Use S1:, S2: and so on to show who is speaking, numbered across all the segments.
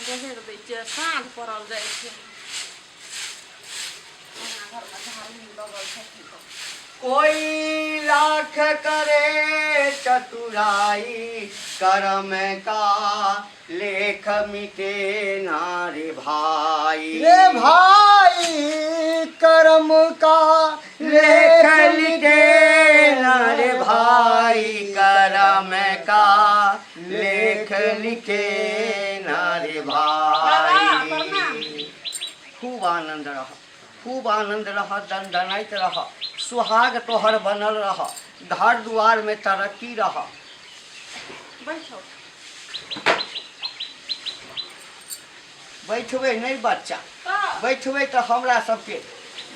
S1: बहेर दै छियै साँझ पड़ल जाइ छै अंगना घरमे झाड़ू लगल छै की कहू
S2: कोई लाख करे चतुराई करम का लेख मिटे ना रे भाई
S3: रे भाई करम का
S2: लेख मिटे ना रे भाई करम का लेख लिखे ना रे
S1: बाबा, प्रणाम।
S2: भाई खूब आनंद रह खूब आनंद रह दनदनाइत रह सुहाग तोहर बनल रह घर दुआर में तरक्की रह
S1: बैठो
S2: बैठबै नहि बच्चा
S1: तऽ
S2: बैठबै तऽ हमरा सबके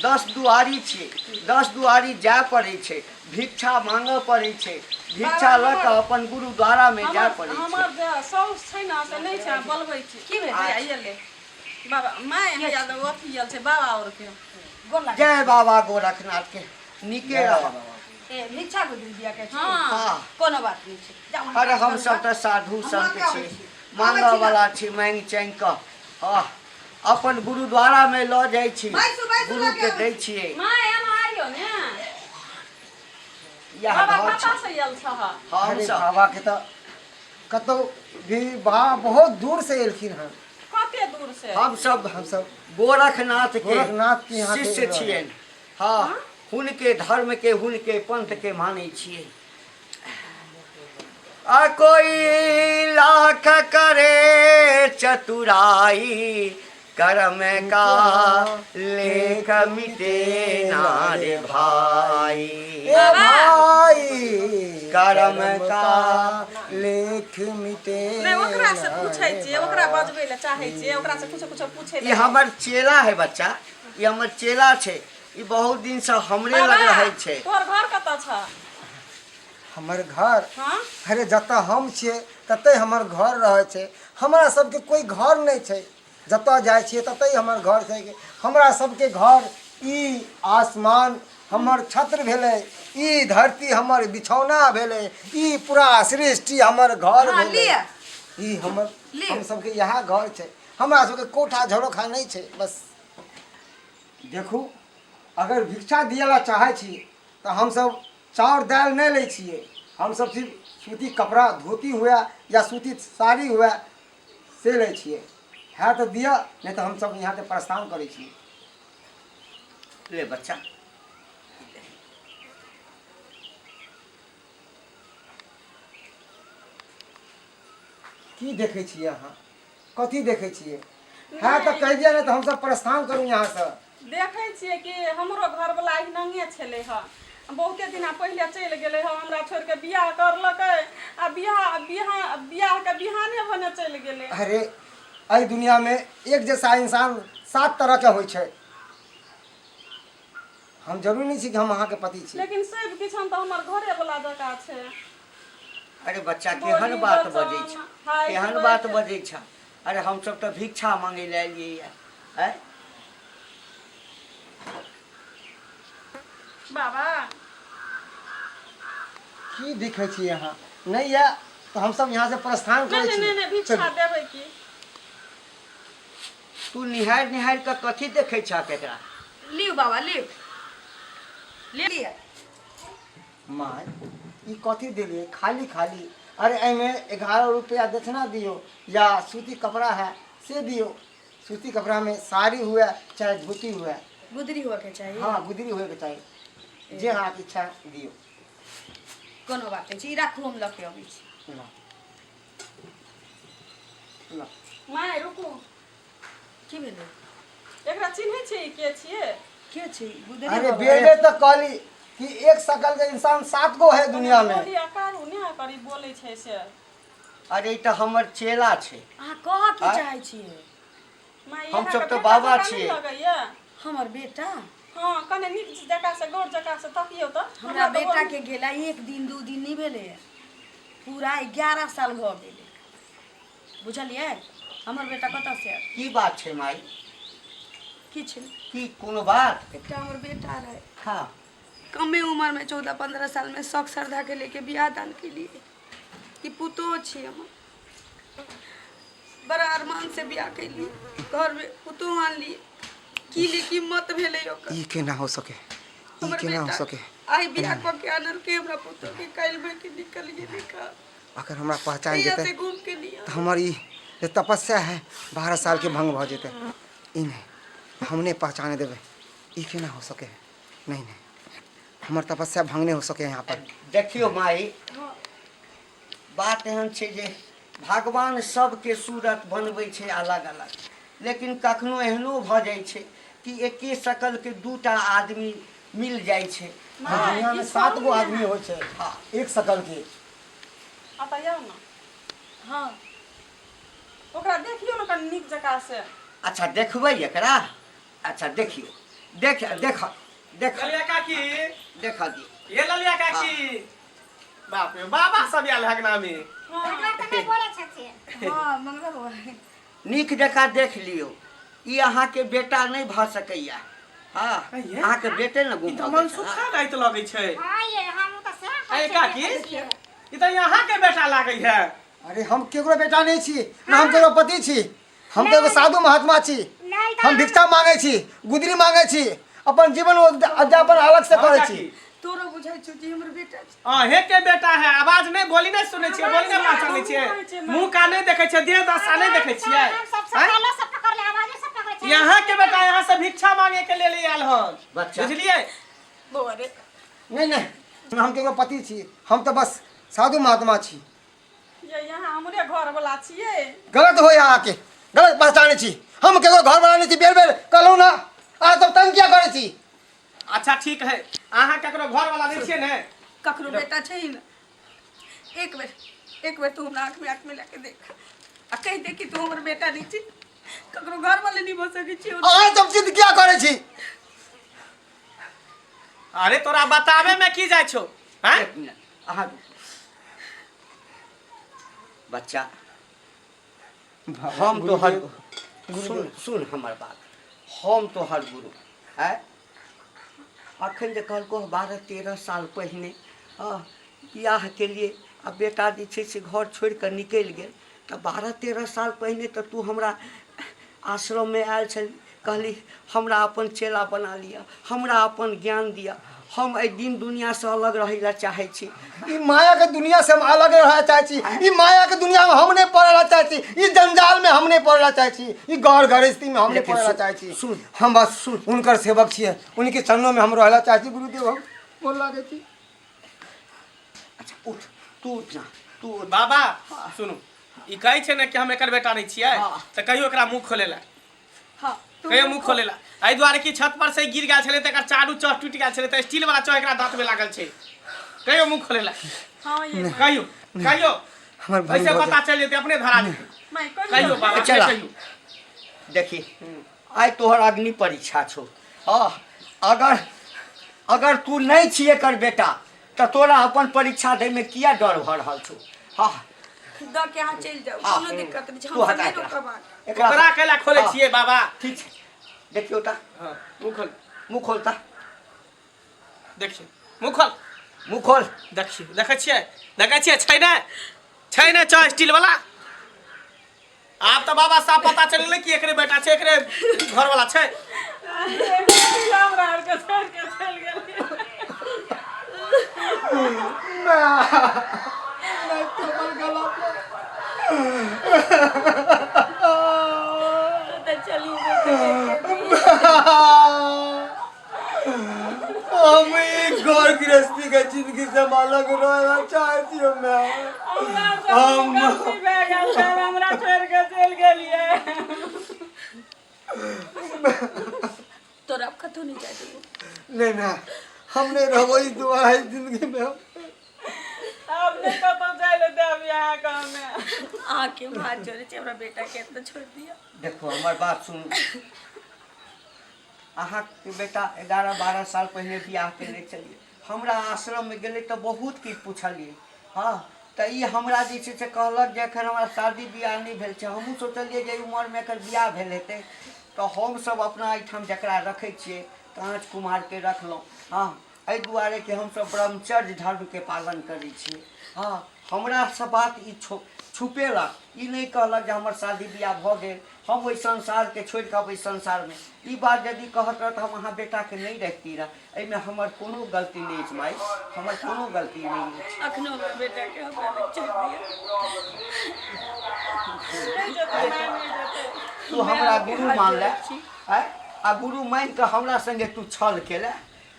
S2: 10 दुआरी छियै 10 दुआरी जाय पड़ै छै भिक्षा मांगऽ पड़ै छै भिक्षा
S1: बाबा,
S2: लऽ कऽ
S1: हमर-
S2: अपन गुरुद्वारामे जाय
S1: हमर
S2: पड़ै छै
S1: हमर जे साउस छै ने से नहि छै बोलबै छी
S4: की भेल?
S1: हैया एलै बाबा माय हैया अथी आयल छै बाबा आओर के
S4: गोर लागै
S2: जय बाबा गोरखनाथ के नीके रह
S4: ए भिक्षा गुदरी दिया के छी
S1: हाँ
S2: हाँ
S4: कोनो बात नहीं छै जाउ
S2: अरे हम सब तऽ साधु
S4: हम
S2: संत
S4: लऽ के
S2: छी
S4: आबै छी।
S2: मांगऽ
S4: आबै छी
S2: वाला छी मांगि चांगि कऽ हँ अपन गुरुद्वारामे लऽ जाइ छी
S4: बैसू, बैसू,
S2: गुरु
S4: लऽ के
S2: के
S4: आबै
S2: दै
S4: छी।
S2: छियै
S1: माय एना आइयो ने
S2: इएह
S1: बाबा
S2: घर छै
S1: कतऽ से आयल छह
S2: हम
S3: अरे
S2: सब
S3: बाबा के तऽ कतौ भी बाबा बहुत दूर से एलखिन हन
S1: कते दूर से
S2: हम सब
S3: हम सब
S2: गोरखनाथ के
S3: गोरखनाथ के यहाँ के
S2: शिष्य
S3: रहै।
S2: छियनि हँ हुनके धर्म के हुनके पंथ के मानै छियै आ कोई लाख करे चतुराई कर्म का लेख मिटे ना रे भाई
S3: ए भाई
S2: कर्म का
S3: लेख मिटे
S1: नहि ओकरा से पूछै छियै ओकरा बजबै लए चाहै छियै ओकरा से कुछो कुछो पूछै
S2: ई हमर चेला है बच्चा ई हमर चेला छै ई बहुत दिन से हमरे लग रहै छै
S1: तोहर घर कतऽ छ
S3: हमर घर
S1: हाँ
S3: अरे जतऽ हम छियै ततहि हमर घर रहै छै हमरा सबके कोइ घर नहि छै जतऽ जाइ छियै ततहि हमर घर छै हमरा सबके घर ई आसमान हमर छत्र भेलै ई धरती हमर बिछौना भेलै ई पूरा सृष्टि हमर घर
S4: हाँ,
S3: भेलै
S4: लिअ।
S3: ई हमर
S4: लिअ।
S3: हम सबके इएह घर छै हमरा सबके कोठा झरोखा नहि छै बस देखू अगर भिक्षा दिअ ला चाहै छी तऽ हमसब चाउर दालि नहि लै छियै हमसब सिर्फ सूती कपड़ा धोती हुए या सूती साड़ी हुए से लै छियै है तऽ दिअ नहि तऽ हमसब यहाँके प्रस्थान करै छियै
S2: ले बच्चा
S3: की देखै छियै अहाँ कथी देखै छियै है तऽ कहि दिअ नहि तऽ हमसब प्रस्थान करू यहाँसँ
S1: देखै छियै कि हमरो घरवला एहिनांगे छलै हँ बहुते दिना पहिले चलि गेलै हँ हमरा छोड़ि कऽ बियाह करलकै आ बियाह बियाह बियाहके बिहाने भने चलि गेलै
S3: अरे एहि दुनियामे एक जैसा इंसान सात तरहके होइ छै हम जरूरी नहि छी कि हम अहाँके पति छी
S1: लेकिन सब किछु हम तऽ हमर घरेवला जकाँ छै
S2: अरे बच्चा केहन
S1: बोली
S2: बात
S1: बचन,
S2: बजै छ
S1: हाय
S2: केहन
S1: बैठ।
S2: बात बजै छ अरे हमसब तऽ भिक्षा मांगै लए एलियै यऽ आँय
S1: बाबा
S3: की देखै छी अहाँ नहि यऽ तऽ हमसब यहाँ से प्रस्थान
S1: नहि
S3: करै
S1: नहि
S3: छी
S1: नहि नहि भिक्षा
S3: चलू।
S1: देबै की
S2: तू निहारि निहारि कऽ कथी देखै छह एकरा
S4: लिउ बाबा लिउ लिअ
S3: माय ई कथी देलियै खाली खाली अरे एहिमे 11 रुपया दक्षिणा दियौ या सूती कपड़ा है से दियौ सूती कपड़ामे साड़ी हुए चाहे धोती हुए
S4: गुदरी होके चाही
S3: हाँ गुदरी होइके चाही जे अहाँके इच्छा दियौ
S4: कोनो बात नहि छै ई राखू हम लऽ के अबै छी
S3: ल ल
S1: माय रुकू
S4: की भेलै
S1: एकरा चिन्है छियै ई के छियै
S4: के छै गुदरी
S3: अरे
S4: बाबा
S3: बेबे तो कहली कि एक शकल के इंसान सात गो है दुनिया में
S1: बोली अकारू ने करी बोलै छै से
S2: अरे ई तऽ हमर चेला छै
S4: अहाँ कहऽ की
S2: आँय?
S4: चाहै छियै
S1: माय
S2: हम
S1: अहाँके
S2: सब तऽ
S1: बेटा
S2: बाबा
S1: जकाँ नहि
S2: छियै।
S1: लगैया
S4: हमर बेटा
S1: हँ कने नीक जकाँ से गौर जकाँ से तकियौ तऽ
S4: हमरा
S1: तऽ
S4: बेटा के गेला एक दिन दू दिन नहि भेलै पूरा 11 साल भऽ गेलै बुझलियै हमर बेटा कतऽ से आयल
S2: की बात छै माई
S4: किछु नहि
S2: की कोनो बात
S4: एकटा हमर बेटा रहै
S2: हँ
S4: कमे उमरमे 14-15 सालमे शौक श्रद्धाके लेके बियाह दान केलियै ई पुतोह छी हमर बड़ा अरमान से बियाह कैली, घरमे पुतोह आनली, की ले की मत भेलै ओकर।
S3: ई केना हो सके, ई
S4: हमर
S3: केना हो
S4: बेटा
S3: सके?
S4: आइ बियाह कऽ के आनलकै, हमरा पुतोह के काल्हि भऽ के निकल गेलै का
S3: अगर हमरा पहचान
S4: कहिया
S3: जेतै
S4: से घूम के नहीं
S3: तऽ हमर ई जे तपस्या है 12 साल के भंग भऽ जेतै। ई नहि, हम नहि पहचाने देबै। ई केना हो सके? नहीं नहीं, हमर तपस्या भंग नहि हो सके यहाँ पर।
S2: देखियौ माई, बात एहन छै जे भगवान सबके सूरत बनबै छै अलग अलग, लेकिन कखनो एहनो भऽ जाइ छै कि एके शकलके दूटा आदमी मिल जाइ छै।
S3: दुनिया में 7 गो आदमी होइ छै एक शकल के।
S1: एतऽ आउ ने।
S4: हाँ।
S1: ओकरा देखियौ ने कनि नीक जकाँ से।
S2: अच्छा देखबै एकरा? अच्छा देखियौ, देख देख देख।
S5: ललिया काकी,
S2: देख दियौ।
S5: ये ललिया काकी, बाप रे बाबा सब आयल है नामी।
S6: एकरा तऽ नहि बोलै छथिन।
S4: हाँ मंगला बाबा,
S2: नीक जकाँ देख लियौ, ई अहाँके बेटा नहि भऽ सकैया। हाँ, अहाँके बेटे ने गुम
S5: ई तऽ
S2: भऽ गेल।
S5: मनसुखा राति लगै छै।
S6: हाँ ये, हम तऽ सएह
S5: अरे
S6: कहै
S5: काकी,
S6: छियै, देखै छियै।
S5: ई तऽ यहाँ के बेटा लागै है।
S3: अरे हम केकरो बेटा नहीं छी, ना हम केकरो पति छी, हम तो एगो साधु महात्मा छी।
S6: नहीं तऽ
S3: हम भिक्षा मांगे छी, गुदरी मांगे छी, अपन जीवन अध्यापन अलग से करै छी।
S4: तोरो बुझाइ छौ कि हमर बेटा छै?
S5: अहे के बेटा है। आवाज नहीं, बोली नहीं सुनै छियै, बोली नहीं पहचानै छियै, मुंह का नहीं देखै छियै, देह दशा नहीं देखै छियै।
S6: हम सब सकलो सब पकड़ले, आवाजो सब पकड़ै छै।
S5: यहाँ के बेटा यहाँ से भिक्षा मांगे के लेल आयल हन।
S2: बच्चा।
S5: बुझलियै?
S4: बौआ रे।
S3: नहीं नहीं, हम केकरो पति छी, हम तो बस साधु महात्मा छी।
S1: ये यहाँ हमरे घर वाला छियै।
S3: गलत हो अहाँके, गलत पहचानै छी। हम केकरो घर वाला नहीं छी, बेर बेर कहलहुँ ना, अहाँ सब तंग किया करै छी?
S5: अच्छा ठीक है, अहाँ ककरो घर वाला नहीं छियै ने?
S4: ककरो बेटा छै ही ने। एक बेर, एक बेर तू हमरा आँख में आँख मिला के देख आ कहि दे कि तू हमर बेटा नहीं छी, ककरो घर वाले नहीं भऽ सकै छी।
S3: अहाँ सब जिद किया करै छी?
S5: अरे तोरा बताबे में की जाइ छौ? हैं?
S2: एक मिनट, अहाँ रुकू। बच्चा, हम तोहर, सुन सुन हमर बात, हम तोहर गुरु है। अखन जे कहलको 12-13 साल पहिने बियाह के लिए आ बेटा जे छै से घर छोड़ि कऽ निकलि गेल, तऽ 12-13 साल पहिने तऽ तू हमरा आश्रममे आयल छली, कहली हमरा अपन चेला बना लिअ, हमरा अपन ज्ञान दिअ, हम एहि दिन दुनियासँ अलग रहै लए चाहै छी।
S3: ई माया के दुनिया से हम अलग रहै चाहै छी, ई माया के दुनिया में हम नहीं पड़े ला चाहै छी, ई जंजाल में हम नहीं पड़े ला चाहै छी, ई घर गृहस्थी में हम नहीं
S2: लेकिन
S3: पड़े ला
S2: सुन-
S3: चाहै छी।
S2: सुन।
S3: हम बस हुनकर सेवक छियै, उनके चरणों में हम रहै ला चाहै छी। गुरुदेव, हम बोल लागै छी।
S2: अच्छा उठ, तू उठ ना, तू उठ।
S5: बाबा सुनू, ई कहै छै ने कि हम एकर बेटा नहीं छियै,
S2: हाँ।
S5: तऽ कहियो एकरा मुँह खोले ला।
S4: हाँ, तू
S5: कहियो मुँह खोले ला। एहि दुआरे कि छत पर से गिर गेल छलै तऽ एकर चारू चह टूटि गेल छलै, तऽ स्टील वाला चह एकरा दाँत में लागल छै। कहियो मुँह खोले ला।
S1: हाँ ये
S5: कहियो, कहियो।
S3: हमर भंग
S5: ऐसे
S3: भऽ
S5: पता चलि जेतै, अपने धरा जेतै।
S1: माय
S5: कहियो
S1: कहियो
S5: बाबा,
S2: चला।
S5: कहियो।
S2: देखी, आइ तोहर अग्नि परीक्षा छौ। हाँ, अगर अगर तू नहीं छी एकर बेटा तऽ तोरा अपन परीक्षा दैमे किया डर भऽ रहल छौ? हाँ,
S4: दऽ के अहाँ चलि जाउ,
S2: हाँ।
S4: कोनो दिक्कत नहि छै,
S2: तू
S4: हम
S2: हटा
S4: नहि
S2: एकरा।
S4: रोकब अहाँके।
S2: एकरा
S5: ओकरा कैला खोलै
S2: हाँ।
S5: छियै बाबा?
S2: ठीक छै, देखियौ तऽ।
S5: हाँ, मुँह खोल।
S2: मुँह खोलता।
S5: देखियौ, मुँह खोल।
S2: मुँह खोल।
S5: देखियौ, देखै छियै, देखै छियै, छै ने, छै ने चह स्टील वाला? आब तऽ बाबा साफ पता चलि गेलै कि एकरे बेटा छै, एकरे घर वाला छै।
S1: हमरा आरके छोड़ि के चलि गेलियै।
S4: तऽ चलू।
S3: हम ई घर गृहस्थी के जिंदगी से हम अलग रहना चाहै छियै मैं।
S1: हमरा सब गलती भए गेल छै, हमरा छोड़ि के चलि गेलियै।
S4: तोरा आब कतहु नहि जाय देबो।
S3: नहीं ना, हम नहीं रहबो ई दोबारा इस जिंदगी में। हम
S1: आब नहि कतहु जाय लए देब अहाँके हमे।
S4: अहाँके हम हाथ जोड़ै छी, हमरा बेटाके एतऽ छोड़ि दिअ।
S2: देखो, हमर बात सुनू। अहाँके बेटा 11-12 साल पहिने बियाह केने छलियै, हमरा आश्रममे गेलै तऽ बहुत किछु पुछलियै। हँ, तऽ ई हमरा जे छै से कहलक जे एखन हमरा शादी बियाह नहि भेल छै। हमहूँ सोचलियै जे एहि उमरमे एकर बियाह भेल हेतै, तऽ हमसभ अपना एहिठाम जकरा रखै छियै काँच कुमारके रखलहुँ। हँ, एहि दुआरे कि हमसभ ब्रह्मचर्य धर्मके पालन करै छियै। हँ, हमरासँ बात ई छुपेलक, ई नहि कहलक जे हमर शादी बियाह भऽ गेल, हम ओहि संसारके छोड़ि कऽ एहि संसारमे। ई बात यदि कहत रहत हम अहाँ बेटाके नहि रखती रहए। एहिमे हमर कोनो गलती नहि अछि माइ, हमर कोनो गलती नहि अछि।
S4: अखनो हमर बेटाके हमरा लग छोड़ि दिअ।
S1: नहि जेतै माय, नहि जेतै।
S2: तू हमरा गुरु मानले आँय, आ गुरु मानि कऽ हमरा सङ्गे तू छल केले।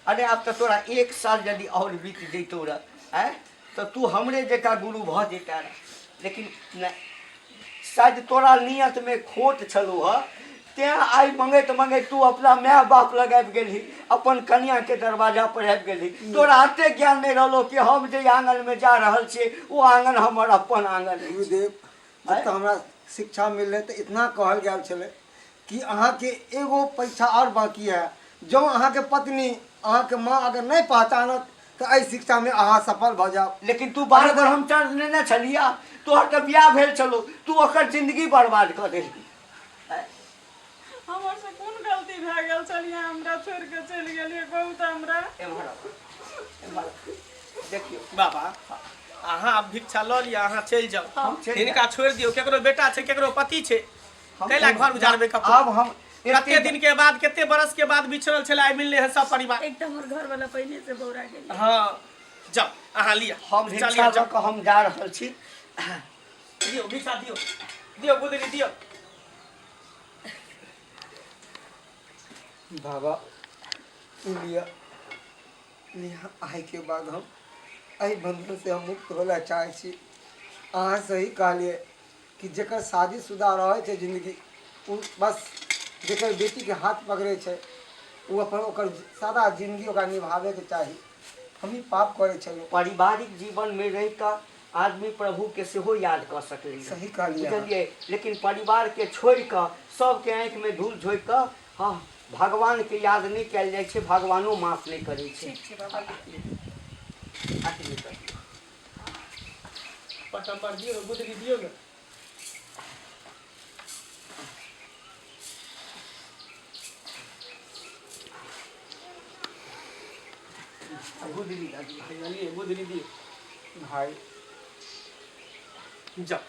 S2: अरे आब तऽ तोरा एक साल यदि आओर बीत जैतौ रह आँय तऽ तू हमरे जकाँ गुरु भऽ जैता रह, लेकिन नहि, शायद तोरा नियतमे खोट छलौ हँ, तेँ आइ मङ्गैत मङ्गैत तू अपना माय बाप लग आबि गेलही, अपन कनिआँके दरवाजा पर आबि गेलही। तोरा एतेक ज्ञान नहि रहलौ कि हम जे आङनमे जा रहल छियै ओ आङन हमर अपन आङन अछि।
S3: गुरुदेव, जतऽ हमरा शिक्षा मिललै तऽ इतना कहल गेल छलै कि अहाँके एगो परीक्षा आओर बाँकी है, जँ अहाँके पत्नी अहाँके माँ अगर नहि पहचानत तऽ एहि शिक्षामे अहाँ सफल भऽ जायब।
S2: लेकिन तू बाल ब्रह्मचर्य नेने छलिया, तोहर तऽ बियाह भेल छलौ, तू ओकर जिंदगी बर्बाद कऽ देलही।
S1: हमर से कोन गलती भए गेल छलियै हमरा छोड़ि कऽ चलि गेलियै कहू तऽ हमरा।
S2: एम्हर आउ, एम्हर आउ। देखियौ
S5: बाबा, अहाँ आब भिक्षा लऽ लिअ, अहाँ चलि जाउ,
S2: हम चलि
S5: हिनका छोड़ि दियौ। केकरो बेटा छै, केकरो पति छै,
S2: हम
S5: कैला घर उजाड़बै ककरो?
S2: आब हम
S5: कते दिन के बाद, कते बरस के बाद बिछड़ल छलै, आइ मिलले है सब परिवार।
S4: एक तऽ हमर घरवाला पहिने से बौरा गेल।
S5: हाँ जाउ, अहाँ लिअ,
S2: हम
S5: भिक्षा
S2: भिक्षा
S5: लिअ,
S2: लऽ कऽ हम जा रहल छी।
S5: दियौ भिक्षा, दियौ, दियौ गुदरी दियौ।
S3: बाबा ई लिअ, लिअ, आइके बाद हम एहि बंधनसँ हम मुक्त होय लए चाहै छी। अहाँ सही कहलियै कि जकर शादीशुदा रहै छै जिन्दगी ओ बस जकर बेटीके हाथ पकड़ै छै ओ अपन ओकर सारा जिन्दगी ओकरा निभाबैके चाही। हम ई पाप करै छलहुँ।
S2: पारिवारिक जीवनमे रहि कऽ आदमी प्रभुके सेहो याद कऽ सकलैए।
S3: सही कहलियै अहाँ।
S2: बुझलियै, लेकिन परिवारके छोड़ि कऽ सबके आँखिमे धूल झोंकि कऽ हँ भगवानके याद नहि कयल जाइ छै, भगवानो माफ नहि करै छै।
S4: ठीक छै बाबा।
S2: अथी नहि करियौ।
S5: पटम्बर दियौ ने, गुदरी दियौ ने।
S2: गुदरी दऽ दियौ।
S5: बुझलियै, गुदरी दियौ।
S3: भाय
S5: जाउ।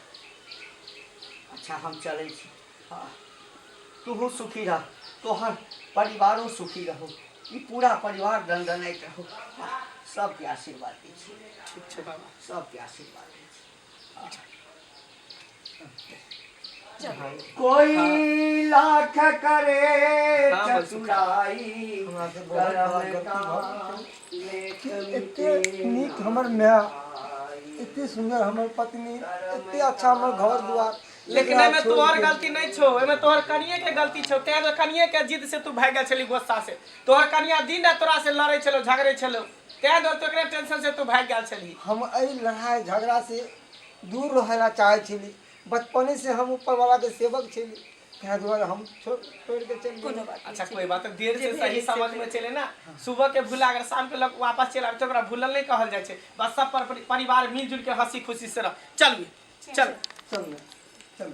S2: अच्छा हम चलै छी। हँ तूहू सुखी रह, तोहर परिवारो सुखी रहो, ई पूरा परिवार दनदनाइत रहो। हँ, सबके आशीर्वाद दै छी।
S5: ठीक छै बाबा।
S2: सबके आशीर्वाद दै छी। कोई लाख करे
S5: हाँ, बस सुखा।
S2: चतुराई,
S3: हमरा से बहुत बड़ा
S2: करम
S3: गलती
S2: का
S3: भऽ
S2: लेख
S3: गेल।
S2: मिटे
S3: एते नीक हमर माय, एते सुन्दर हमर पत्नी, एते अच्छा हमर घर दुआर,
S5: लेकिन एहिमे तोहर गलती नहि छौ, एहिमे तोहर कनिए के गलती छौ। तें तो कनिए के जिद से तू भागि गेल छली गुस्सा से। तोहर कनिया दिन राति तोरा से लड़ै छलौ, झगड़ै छलौ, तें दुआरे तो एकरे टेंशन से तू भागि गेल छली।
S3: हम एहि लड़ाइ झगड़ा से दूर रहै लए चाहै छली। बचपने से हम ऊपर वाला के सेवक छली, ताहि दुआरे हम छोड़ छोड़ के चलि
S4: कोनो
S3: गेली।
S4: बात
S5: अच्छा
S4: नहि
S5: कोई बात नहीं, देर
S4: जे
S5: से
S4: भेल
S5: सही
S4: से
S5: समझ
S4: भेल।
S5: में चले ना, सुबह के भूला अगर शाम के लोग वापस चले आबे तो ओकरा भूलल नहीं कहल जाइ छै। बस सब पर परिवार मिलजुल के हंसी खुशी से रह। चल बे, चल।
S3: चल चल।